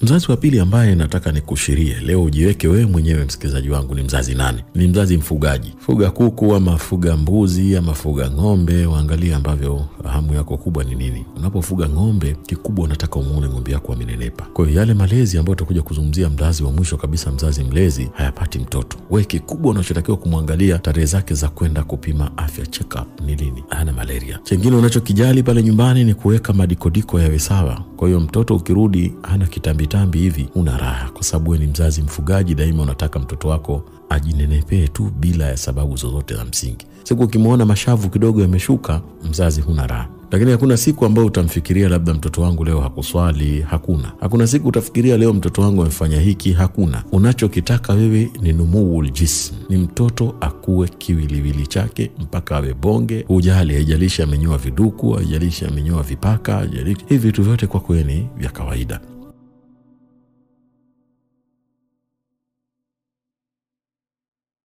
Mzazi wa pili ambaye nataka nikushirie leo, ujiweke wewe mwenyewe msikilizaji wangu, ni mzazi nani? Ni mzazi mfugaji. Fuga kuku ama fuga mbuzi ama fuga ng'ombe, waangalie ambavyo hamu yako kubwa ni nini. Unapofuga ng'ombe, kikubwa unataka umuone ng'ombe yako amenenepa. Kwa hiyo yale malezi ambayo tutakuja kuzungumzia mzazi wa mwisho kabisa, mzazi mlezi, hayapati mtoto. Wewe kikubwa unachotakiwa kumwangalia tarehe zake za kwenda kupima afya, check up ni lini, ana malaria. Chengine unachokijali pale nyumbani ni kuweka madikodiko yawe sawa. Kwa hiyo mtoto ukirudi hana kitambi hivi, una raha, kwa sababu wewe ni mzazi mfugaji, daima unataka mtoto wako ajinenepee tu bila ya sababu zozote za msingi. Siku ukimuona mashavu kidogo yameshuka, mzazi huna raha. Lakini hakuna siku ambayo utamfikiria labda mtoto wangu leo hakuswali, hakuna. Hakuna siku utafikiria leo mtoto wangu amefanya hiki, hakuna. Unachokitaka wewe ni numuul jism, ni mtoto akue kiwiliwili chake mpaka awe bonge. Hujali, haijalishi amenyoa viduku, haijalishi amenyoa vipaka, haijalishi. Hivi vitu vyote kwa kweli ni vya kawaida.